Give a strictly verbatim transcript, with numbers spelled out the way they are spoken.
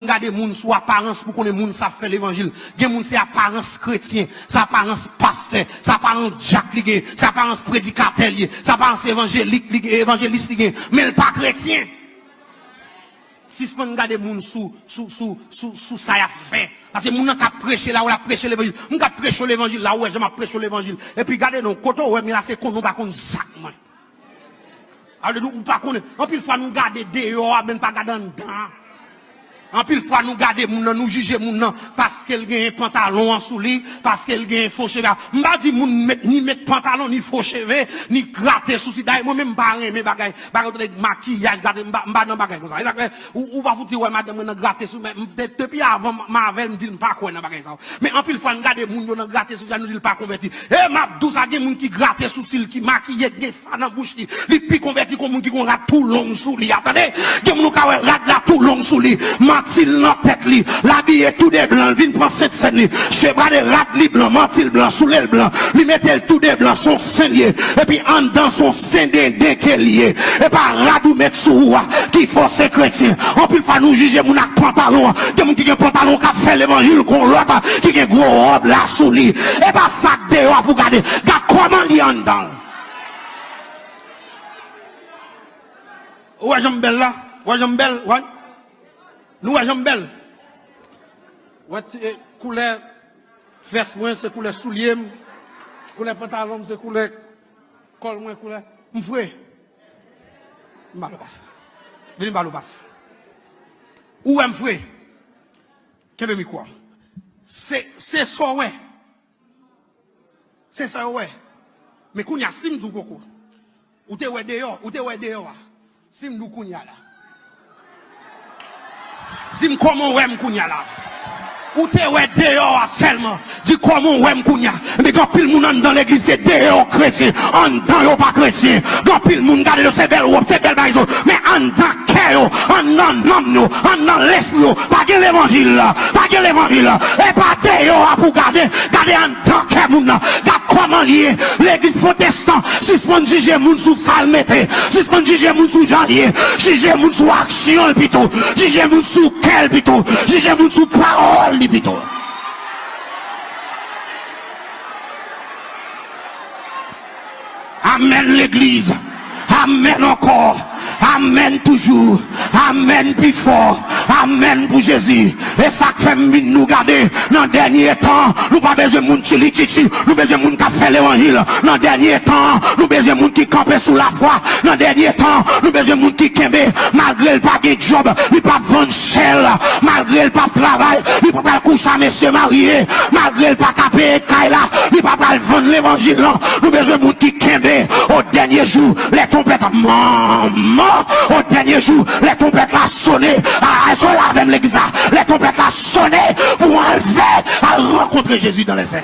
Gade moun sou aparans pou konnen moun sa ap fè levanjil. Gen moun se aparans kretyen, se aparans pastè, se aparans dyak li gen, se aparans predikatè li ye, se aparans evanjelik li gen, evanjelis li gen, men l pa kretyen. Sispann gade moun sou, sou, sou, sou, sou sa y ap fè. Paske moun nan k ap preche la, ou l ap preche levanjil. Moun k ap preche levanjil la, ou wè jan m ap preche levanjil. Epi gade non, kote w wè m ye la, se konnen w pa konn zak mwen. Alelouya, ou pa konnen. Anpil fwa nou gade deyò a, men n pa gade anndan an. Anpil fwa nou gade moun nan, nou jije moun nan paske l genyen pantalon an sou li, paske l genyen fo cheve a. M pa di moun met, ni met pantalon, ni fo cheve, ni grate sousi. Dayè, mwen menm m pa renmen bagay, bagay yo tande makiyaj, grate, m pa, m pa nan bagay konsa. E sa k fè, ou, ou pa fouti wè madanm mwen nan grate sou, men m, de-, depi avan m, m avè l, m di l m pa kwè nan bagay sa yo. Men anpil fwa, n gade moun yo nan grate sousi a, nou di l pa konvèti. E m ap di w sa, gen moun ki grate sousi l, ki makiye, ki gen fa nan bouch li. Li pi konvèti ke yon moun ki gen yon rad tou long sou li a. Tande, gen moun ou ka wè rad la tou long sou li. Manti l nan tèt li. L abiye tou de blan, l vin pran Sentsèn li. Chevale rad li blan, manti l blan, soulye l blan. Li mete l tou de blan, se yon sen l ye. Epi anndan se yon sen denden ke l ye. E pa rad ou met sou ou a ki fè w se kretyen. Anpil fwa nou jije moun ak pantalon an. Gen moun ki gen pantalon k ap fè levanjil, gon lòt ki gen gwo wòb la sou li. E pa sa k deyò a pou gade. Gad kòman li anndan. Ou wè jan m bèl la? Ou wè jan m bèl? Wè? Nou wè jan m bèl? Wè ti, e, koulè vès mwen se koulè soulye m. Koulè pantalon m se koulè kòl mwen, koulè. M fre. M ba l ou pas. Vini m ba l ou pas. Ou wè m fre. Kenbe mikwo a. Se, se sa w wè. Se sa yo wè. Men kounye a, si m di w koko, ou te wè deyò, ou te wè deyò a. Si m di w kounye a la. Di m kòman w wè m kounye a la. Ou te wè deyò a sèlman. Di kòman w wè m kounye a. Men gen anpil moun anndan legliz, se deyò kretyen, anndan yo pa kretyen. Gen anpil moun gade yo se bèl wòb, se bèl bagay yo, men anndan kè yo, anndan nanm yo, anndan lespri yo, pa gen levanjil, pa gen levanjil. E pa deyò a pou gade, gade anndan kè moun nan. Gad kòman l ye. Legliz pwotestan, sispann jije moun sou sa l mete. Sispann jije moun sou jan l ye. Jije moun sou aksyon l pito. Jije moun sou kè l pito. Jije moun sou pawòl li pito. Amèn, legliz. Amèn ankò. Amèn toujou. Amèn pi fò. Amèn pou Jezi. E sa k fè m vin nou gade nan dènye tan. Nou pa bezwen moun tchili tchitchi. Nou bezwen moun k ap fè levanjil. Nan dènye tan, nou bezwen moun ki kanpe sou lafwa. Nan dènye tan, nou bezwen moun ki kenbe. Malgre l pa gen djòb, li p ap vann chè l. Malgre l p ap travay, li pa pral kouche a mesye marye. Malgre l pa ka peye kay la, li pa pral vann levanjil lan. Nou bezwen moun ki kenbe. O dènye jou, lè twonpèt la, manman, o dènye jou, lè twonpèt la sone, a, a, èske w la avè m legliz la? Lè twonpèt la sone pou anlve, al rankontre Jezi dan lèzè.